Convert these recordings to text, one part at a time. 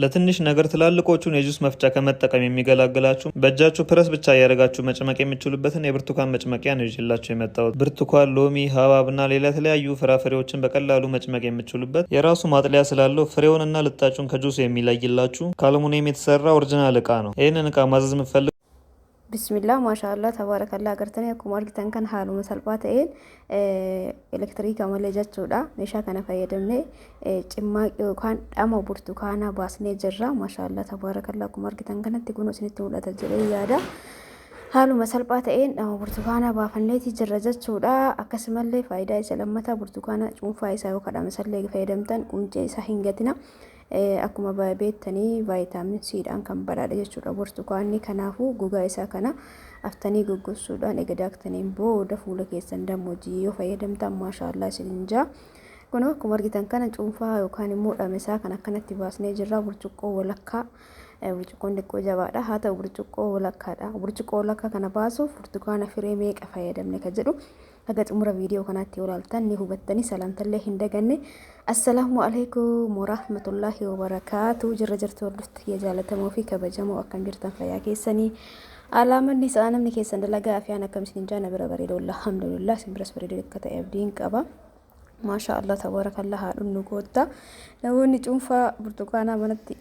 ለትንሽ ነገር ትላልቆቹን የጁስ መፍጫ ከመጠቀም የሚገላግላችሁ በእጃችሁ ፕረስ ብቻ እያደረጋችሁ መጭመቅ የምችሉበትን የብርቱካን መጭመቂያ ነው ይዤላችሁ የመጣሁት። ብርቱካን፣ ሎሚ፣ ሀባብ እና ሌላ የተለያዩ ፍራፍሬዎችን በቀላሉ መጭመቅ የምችሉበት የራሱ ማጥለያ ስላለው ፍሬውንና ልጣጩን ከጁሱ የሚለይላችሁ ከአልሙኒየም የተሰራ ኦሪጂናል እቃ ነው። ይህንን እቃ ማዘዝ የምትፈልጉ Bismillah, maashaallah, tabaarakallaa. Agartanii akkuma argitan kan haaluma salphaa ta'een elektiriika malee jechuudha. Meeshaa kana fayyadamnee cimmaaqii yookaan dhama burtukaanaa baasnee jirra. Maashaallah, tabaarakallaa, akkuma argitan kanatti kun isinitti mul'ata jedhee yaada. Haaluma salphaa ta'een dhama burtukaanaa baafanneeti jirra jechuudha. Akkasumallee faayidaa isa lammataa, burtukaana cuunfaa isaa yookaan dhama isallee fayyadamtan quncee isaa hin gatina. Akkuma beektanii vitamin C'dhaan kan badhaadhe jechuudha burtukaanni. Kanaafuu gogaa isaa kana aftanii goggogsuudhaan eega daaktaniin booda fuula keessan dammoojii yoo fayyadamtan maashaallah isinin jaa. Kun akkuma argitan kana cuunfaa yookaan immoo dhama isaa kan akkanatti baasnee jirra. Burcuqqoo walakkaa, burcuqqoon xiqqoo jabaadha, haa ta'u burcuqqoo walakkaadha. Burcuqqoo walakkaa kana baasuuf burtukaana firee meeqa fayyadamne ka jedhu haga xumura viidiyoo kanaatti yoo ilaaltan ni hubattanii. Salaamtallee hin daganne. Assalaamu alaikum warahmatullaahi wabarakaatu. Jirra jirtu hordoftoota kiyya jaalatamoo fi kabajamoo, akkam jirtan? Fayyaa keessanii? Alaamanni isaa namni keessan dalagaa afiyaan akkam isin jaana bira bareedoo, alhamdulillah, isin biras bareedoo akka ta'e abdiin qaba. Maasha Allah, tabaarakallah. Haadhunnu gootta namoonni cuunfaa burtukaanaa manatti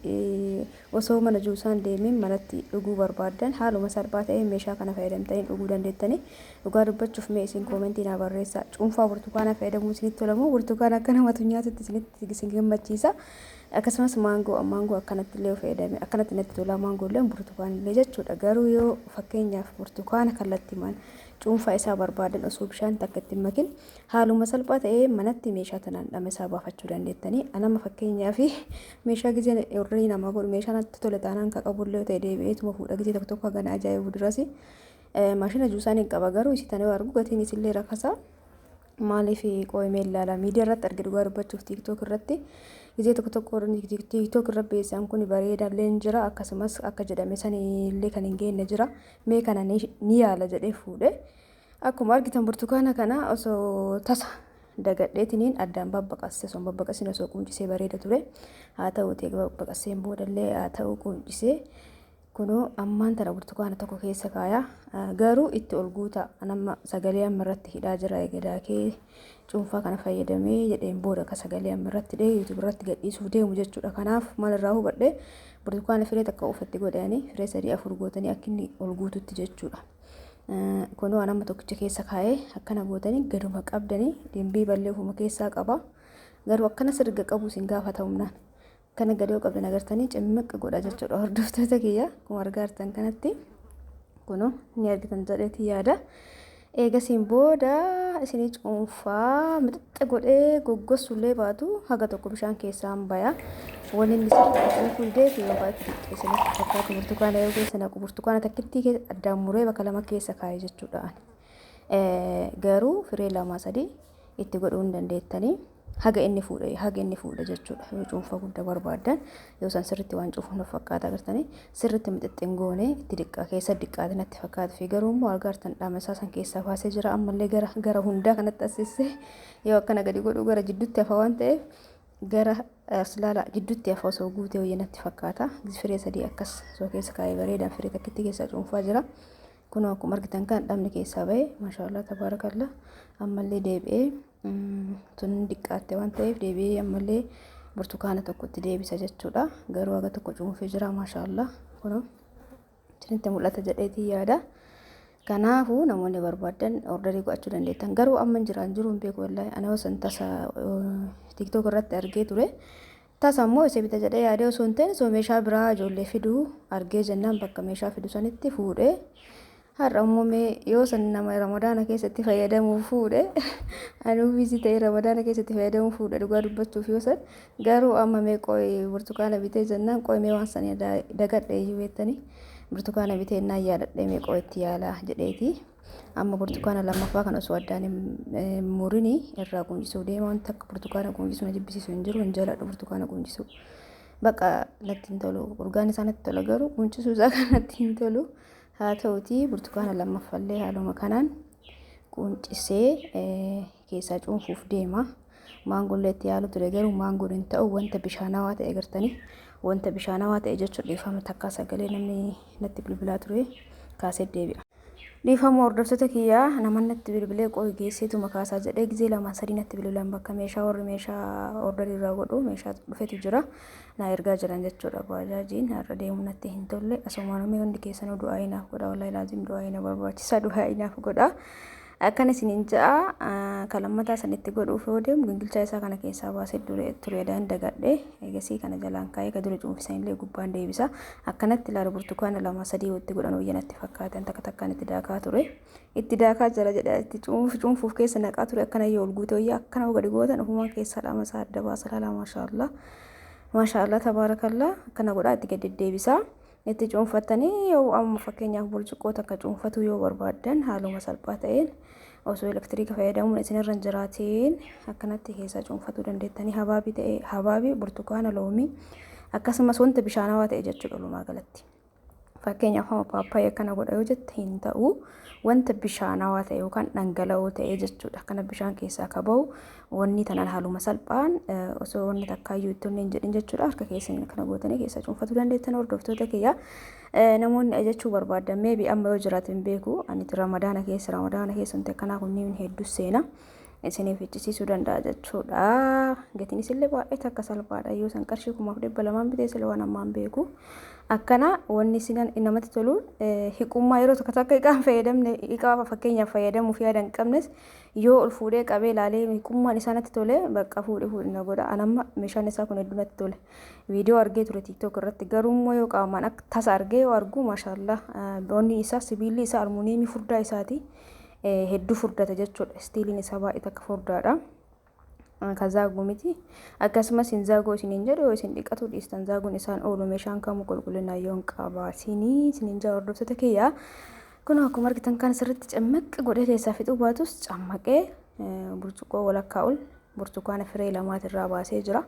osoo mana juusaan deemin manatti dhuguu barbaaddan haaluma salphaa ta'een meeshaa kana fayyadamtanii dhuguu dandeettanii. Dhugaa dubbachuuf mee isin koomentii naa barreessaa, cuunfaa burtukaanaa fayyadamuu isinitti tolamoo burtukaana akka namatu nyaatutti isinitti isin gammachiisa? Akkasumas maangoo akkanatti illee fayyadame akkanatti natti tola, maangoo illee burtukaan illee jechuudha. Garuu yoo fakkeenyaaf burtukaana kallattimaan cuunfaa isaa barbaadan osoo bishaan takka itti hin makin haaluma salphaa ta'ee manatti meeshaa tanaan dhama isaa baafachuu dandeettanii. Anama fakkeenyaaf meeshaa gizee orrii namaa godhu meeshaa natti tole taanaan ka qabullee ta'e deebi'eetuma fuudha. Gizee tokko tokko hagana ajaa'ibu duras maashina juusaan hin qaba, garuu isii tana yoo argu gatiin isillee rakasa. Maaliif qooyimee ilaala miidiyaa irratti arge. Dhugaa dubbachuuf TikTok irratti gizee tokko tokko TikTok irra beeksisaan kun bareedaallee hin jira, akkasumas akka jedhame sanillee kan hin geenye jira. Mee kana ni yaala jedhee fuudhe. Akkuma argitan burtukaana kana osoo tasa dagadheetiniin addaan babbaqasse, osoo babbaqasin osoo quncisee bareeda ture. Haa ta'uuti babbaqasseen boodallee haa ta'u quncisee kunoo ammaan tana burtukaana tokko keessa kaaya. Garuu itti ol guuta. Nama sagalee amma irratti hidhaa jira. Egaa kee cuunfaa kana fayyadamee jedheen booda akka sagalee amma irratti hidhee YouTube irratti gadhiisuuf deemu jechuudha. Kanaaf maal irraa hubadhe, burtukaana firee takka ufatti godhanii firee sadii afur gootanii akka inni ol guututti jechuudha. Kunoo amma tokkicha keessa kaa'ee akkana gootanii gaduma qabdanii dimbii ballee ofuma keessaa qaba. Garuu akkana sirga qabu isin gaafata humnaan. Kana gadi qabdan agartanii cimmiqa godha jechuudha. Hordoftoota kiyya, akkuma argaa jirtan kanatti kunoo ni argitan jedheetii yaada. Eegasiin booda isinii cuunfaa mixixxa godhee goggossullee baatu haga tokko bishaan keessaan baya. Wanni inni sirriitti cuunfuu didee fi yookaan itti xiqqeessanii fakkaatu burtukaana yoo keessa naqu burtukaana takkittii addaan muree bakka lama keessa kaa'e jechuudha. Garuu firee lama sadii itti godhuu hin dandeettanii haga inni fuudhe jechuudha. Yoo cuunfaa guddaa barbaaddan yoo san sirriitti waan cuufuuf na fakkaata. Agartanii sirriitti mixixxin goone itti diqqaa keessa diqqaate natti fakkaata fi garuu immoo argaartan dhama isaa san keessaa baasee jira. Ammallee gara hundaa kanatti assissee yoo akkana gadi godhu gara jidduutti hafa waan ta'eef gara asilaala jidduutti hafa. Osoo guutee wayya natti fakkaata. Firee sadii akkas osoo keessa kaa'ee bareedaan firee takkitti keessaa cuunfaa jira. Kunoo akkuma argitan kan dhamni keessaa bahe, maashaallah, tabaarakallaa. Ammallee deebi'ee tun diqqaatte waan ta'eef deebi'ee ammallee burtukaana tokkotti deebisa jechuudha. Garuu haga tokko cuunfee jira, maashaallah. Kunoo isinitti mul'ata jedheetii yaada. Kanaafuu namoonni barbaadan orderii godhachuu dandeettan. Garuu amma jiraan jiru hin beeku wallaahi. Ana osoo tasa TikTok irratti argee ture. Tasa immoo isa bita jedhee yaadee osoo hin ta'in osoo meeshaa biraa ijoollee fiduu argee jennaan bakka meeshaa fidu sanitti fuudhee, har'a immoo mee yoo san nama Ramadaana keessatti fayyadamuu fuudhe, anuu busy ta'ee Ramadaana keessatti fayyadamuu fuudhe dhugaa dubbachuuf yoo san. Garuu amma mee qoy burtukaana bitee jennaan qoy mee waan san dagadhe iyyuu beektanii, burtukaana bitee innaan yaadadhe, mee qoy itti yaalaa jedheeti amma burtukaana lammaffaa kan osoo addaan hin murini irraa quncisuuf deema. Wanta akka burtukaana quncisuu na jibbisiisu hin jiru. Hin jaaladhu burtukaana quncisuu, bakka natti hin tolu. Urgaan isaa natti tola, garuu quncisuu isaa kan natti hin tolu. Haa ta'utii burtukaana lammaffallee haaluma kanaan quncisee keessaa cuunfuuf deema. Maangollee itti yaalu ture, garuu maangoon hin ta'u. Wanta bishaanawaa ta'e agartanii Wanta bishaanawaa ta'e jechuudha. Dhiifama, takkaa sagalee namni natti bilbilaa ture kaasee deebi'a. Dhiifama hordoftoota kiyyaa, nama natti bilbilee qoy geesseetuma kaasaa jedhee gizee lama sadii natti bilbilan. Bakka meeshaa warri meeshaa orderii irraa godhu meeshaa dhufetu jira. Na ergaa jiran jechuudha. Baajaajiin har'a deemu natti hin tolle. Asumaan hundi keessanuu du'aa naaf godha. Wallaahi laazim du'aa na barbaachisa, du'aa naaf godha. Akkana isiniin ja'a, kan lammataa sanitti godhuuf yoo deemu gingilchaa isaa kana keessaa baasee tureedhaan dagadhe. Eegasii kana jalaan kaa'ee ka dura cuunfisan illee gubbaan deebisa. Akkanatti ilaalu, burtukaana lama sadii walitti godhan wayya natti fakkaatan. Takka takkaan itti daakaa ture. Itti daakaa jira jedha, itti cuunfuuf keessa naqaa ture. Akkana yoo ol guute wayya, akkana gadi gootan ofumaan keessaa dhama isaa adda baasa. Lala, maashaallah. Maashaallah, tabaarakallaa, akkana godhaa itti gadi deddeebisaa. Itti cuunfattanii yoo amma fakkeenyaaf burcuqqoo takka cuunfatuu yoo barbaaddan, haaluma salphaa ta'een osoo elektiriika fayyadamuun isinirra hin jiraatiin akkanatti keessaa cuunfatuu dandeettanii. Habaabii ta'e, habaabii, burtukaana, loomii, akkasumas wanta bishaanawaa ta'e jechuudha walumaa galatti. Fakkeenyaaf amma paappayyaa akkana godha yoo jette hin ta'u. Wanta bishaanawaa ta'e yookaan dhangala'oo ta'e jechuudha. Kana bishaan keessaa ka bahu wanni tanaan haaluma salphaan osoo wanni takkaayyuu itti hin jedhin jechuudha. Harka keessanii akkana gootanii keessaa cuunfatuu dandeettan. Hordoftoota kiyya, namoonni ajajachuu barbaadan, maybe amma yoo jiraate hin beeku. Ani Ramadaana keessa wanti akkanaa kunniin hedduu seena. Isiniif iccisiisuu danda'a jechuudha. Gatiin isillee baay'ee takka salphaadha. Yoo san qarshii 2,200 bitee sila waan ammaan beeku. Akkana wanni isin namatti tolu hiqummaa yeroo tokko takka hiqaan fayyadamne, hiqaa fakkeenyaaf fayyadamuuf yaada hin qabnes, yoo ol fuudhee qabee ilaalee hiqummaan isaa natti tole, bakka fuudhee fuudhee na godha. Anamma meeshaan isaa kun hedduu natti tole. Viidiyoo argee ture TikTok irratti, garuu immoo yoo qaamaan akka tasa argee yoo argu, maashaallah, wanni isaa sibiilli isaa almuuniyeemii furdaa isaati. Hedduu furdata jechuudha. Istiiliin isaa baay'ee takka furdaadha. Ka zaaguu miti. Akkasumas hin zaaguu isiniin jedhu, yoo isin dhiqatu dhiistan zaaguun isaan oolu, meeshaan kamuu qulqullinaa yoo hin qabaatinii isiniin jaa hordoftoota kiyyaa. Kun akkuma argitan kan sirriitti cammaqi godhee keessaa fixuu baatus, cammaqee burcuqqoo walakkaa ol burtukaana firee lamaatirraa baasee jira.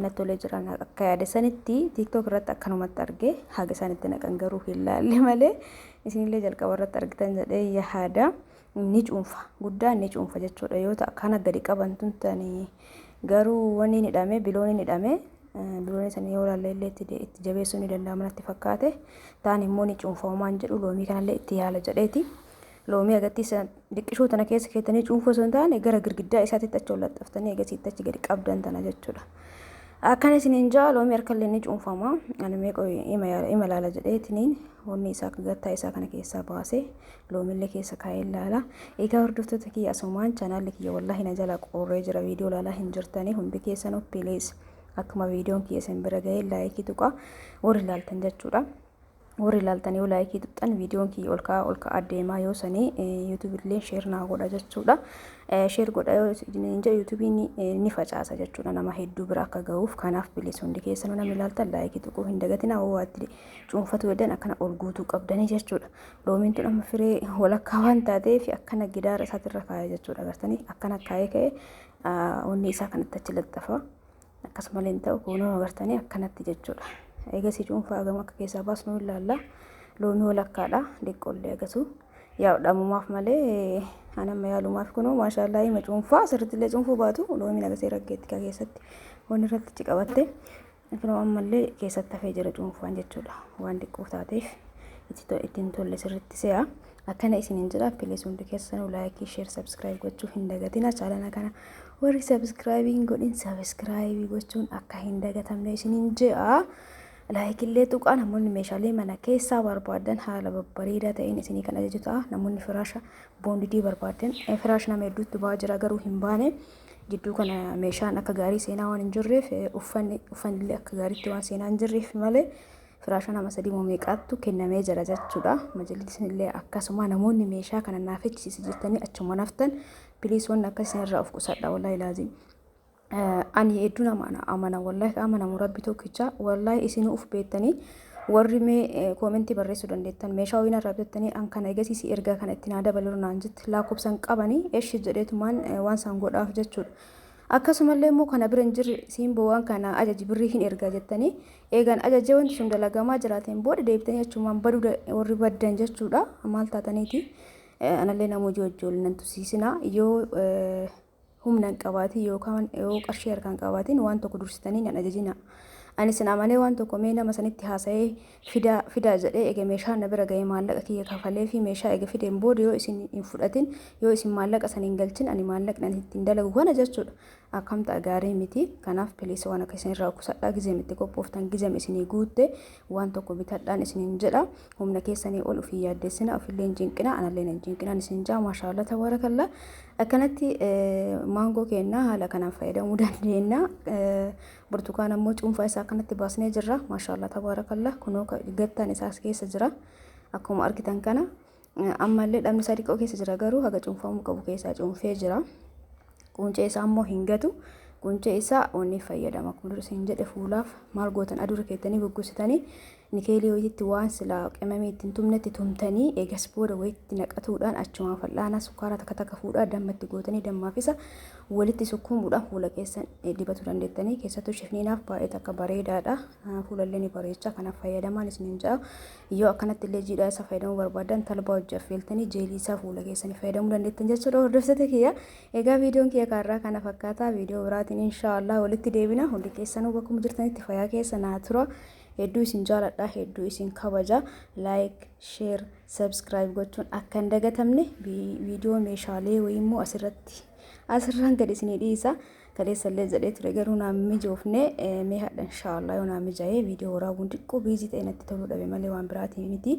Natti tolee jira. Akka yaada sanitti TikTok irratti akkanumatti argee, haga isaan itti naqan garuu hin laalle malee, isinillee jalqaba irratti argitan jedhee yaada. Ni cuunfa, guddaan ni cuunfa jechuudha. Yoo ta'u akkana gadi qaban tuni garuu wanni ni hidhame, biloon ni hidhame, biloon sana yoo laalle illee itti jabeessuu ni danda'ama natti fakkaate. Taan immoo ni cuunfa homaan jedhu, loomii kanallee itti yaala jedheeti. Loomii agatti diqqishuu tana keessa keettanii cuunfuu osoo hin taane, gara girgiddaa isaatitti achi ol laxxaftanii egasiitti achi gadi qabdan tana jechuudha. Akkana isiniin jaa, loomii harkallee ni cuunfama. Ani meeqoo ima laala jedheetiniin wanni isaa gattaa isaa kana keessaa baasee loomillee keessa kaa'ee ilaala. Egaa hordoftoota kiyya, asumaan chaanaalli kiyya wallaahi na jala qorree jira, viidiyoo ilaalaa hin jirtanii hundi keessanuu. Please, akkuma viidiyoon kiyya isin bira ga'ee like tuqaa warri ilaaltan jechuudha. Warri ilaaltan yoo like tuqxan viidiyoon kiyya ol ka'aa ol ka'aa deemaa, yoo sanii YouTube illee share naa godha jechuudha. Share godha yoo hin jedhu YouTubeiin ni facaasa jechuudha, nama hedduu bira akka ga'uuf. Kanaaf please, hundi keessanuu namni ilaaltan like tuquu hin dagatinaa. Waatti cuunfatu jedhan akkana ol guutuu qabdanii jechuudha. Loomiin tun amma firee walakkaa waan taateef akkana gidaara isaatirra kaa'ee jechuudha. Agartanii, akkana kaa'ee ka'ee wanni isaa kanatti achi laxxafa. Akkasumallee hin ta'u, kunoo agartanii akkanatti jechuudha. Eegasii cuunfaa gama akka keessaa baasnu ilaalla. Loomii walakkaadha diqqoollee agasu. Yaa dhamumaaf malee anamma yaalumaaf. Kunoo maashaallaa, hima cuunfaa sirriitti illee cuunfuu baatu, loomiin agasee raggeetti ka keessatti wanni irratti ci qabatte. Kunoo ammallee keessatti hafee jira cuunfaan jechuudha. Waan diqqoo taateef ittiin tolle sirriitti se'a. Akkana isiniin jedha, please hundi keessanuu like, share, subscribe gochuu hin dagatina. Channela kana warri subscribe hin godhin subscribe gochuun akka hin dagatamne isiniin jedha. Likeillee tuqaa. Namoonni meeshaalee mana keessaa barbaadan haala babbareedaa ta'een isinii kan ajaju ta'a. Namoonni firaasha bondedii barbaadan, firaasha nama hedduutti ba'aa jira, garuu hin baane. Jidduu kana meeshaan akka gaarii seenaa waan hin jirreef, uffanni uffannillee akka gaariitti waan seenaa hin jirreef malee, firaasha nama sadii moo meeqaattu kennamee jira jechuudha. Majlisni akkasuma. Namoonni meeshaa kana naaf echisiise jettanii achuma naftan, please, wanni akka isinirraa of qusadha, wallaahi laazim. Ani hedduu nama amana, wallaahi amanamu rabbi tokkicha. Wallaahi isinuu uf beektanii, warri mee comment barreessuu dandeettan, meeshaa wayii narraa bitattanii an kana eegasiisi ergaa kana itti naa dabaluu naan jetti, lakkoofsan qabanii eshi jedheetumaan waan san godhaaf jechuudha. Akkasumallee immoo kana bira hin jirre siin waan kana ajaji, birrii hin ergaa jettanii, eegan ajajee wanti sun dalagamaa jiraateen booda deebitanii achumaan baduu warri baddan jechuudha. Maal taataniiti? Anallee nama hojii hojii nan tusiisinaa. Yoo humna hin qabaatin yookaan yoo qarshii harkaan qabaatin waan tokko dursitanii nan ajajina. Ani isin amanee waan tokko mee nama sanitti haasa'ee fidaa fidaa jedhee ega meeshaan na bira ga'ee maallaqa kiyya kafalee fi meeshaa ega fideen booda yoo isin hin fudhatin, yoo isin maallaqa san hin galchin, ani maallaqni ani ittiin dalagu kana jechuudha. Akkam ta'a? Gaarii miti. Kanaaf please, waan akka isin irraa qusadhaa. Gizeem itti qophooftan, gizeem isinii guutte waan tokko bitadhaan isiniin jedha. Humna keessanii ol ofii yaaddeessina, ofillee hin cinqina, anallee hin cinqinaan isin jaa. Maashaallah, tabaarakallaa. Akkanatti maangoo kennaa haala kanaan fayyadamuu dandeenya. Burtukaan ammoo cuunfaa isaa akkanatti baasnee jirra. Maashaallah, tabaarakallaa. Kunoo gattaan isaas keessa jira. Akkuma argitan kana ammallee dhabni isaa xiqqoo keessa jira, garuu haga cuunfamuu qabu keessaa cuunfee jira. Quncee isaa immoo hin gatu. Quncee isaa onni fayyadama. Akkuma dura isin jedhe, fuulaaf maal gootan? Aduu keettanii goggogsitanii, nikeelii wayiitti, waan silaa qimamii ittiin tumnetti tumtanii, eegas booda wayitti naqatuudhaan, achumaan fal'aana sukkaara takka takka fuudhaa dammatti gootanii, dammaaf isa walitti sukkuumuudhaan fuula keessan dibachuu dandeettanii. Keessattuu shifniinaaf baay'ee takka bareedaadha. Fuulallee ni bareecha. Kanaaf fayyadamaan isiniin jedha. Yoo akkanatti illee jiidhaa isa fayyadamuu barbaadan, talbaa hojii affeeltanii jeelii isaa fuula keessanii fayyadamuu dandeettan jechuudha, hordoftoota kiyya. Egaa viidiyoon kiyya kaarraa kana fakkaata. Viidiyoo biraatiin inshaallah walitti deebina. Hundi keessanuu bakkuma jirtanitti fayyaa keessa naa tura. Hedduu isin jaaladha, hedduu isin kabaja. Like, share, subscribe gochuun akka hin dagatamne. Viidiyoo meeshaalee wayii immoo asirratti asirraan gad isinii dhiisa. Kaleessallee jedhee ture, garuu naan mijoofne. Mee hadha inshaallah yoo naan mijaa'ee, viidiyoo waraabuun xiqqoo busy ta'e natti toluu dhabe malee waan biraatii miti.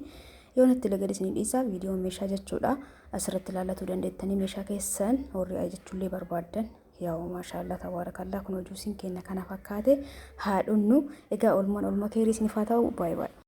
Yoo natti gad isinii dhiisa viidiyoo meeshaa jechuudha. Asirratti ilaallachuu dandeettanii meeshaa keessan warri ajachuullee barbaaddan. Yaa'u, maashaallah, tabaarakallaa. Kun juusiin keenya kana fakkaate. Haa dhunnu egaa. Oolmaan oolmaa keerii isiniif haa ta'u. Baay'ee baay'ee.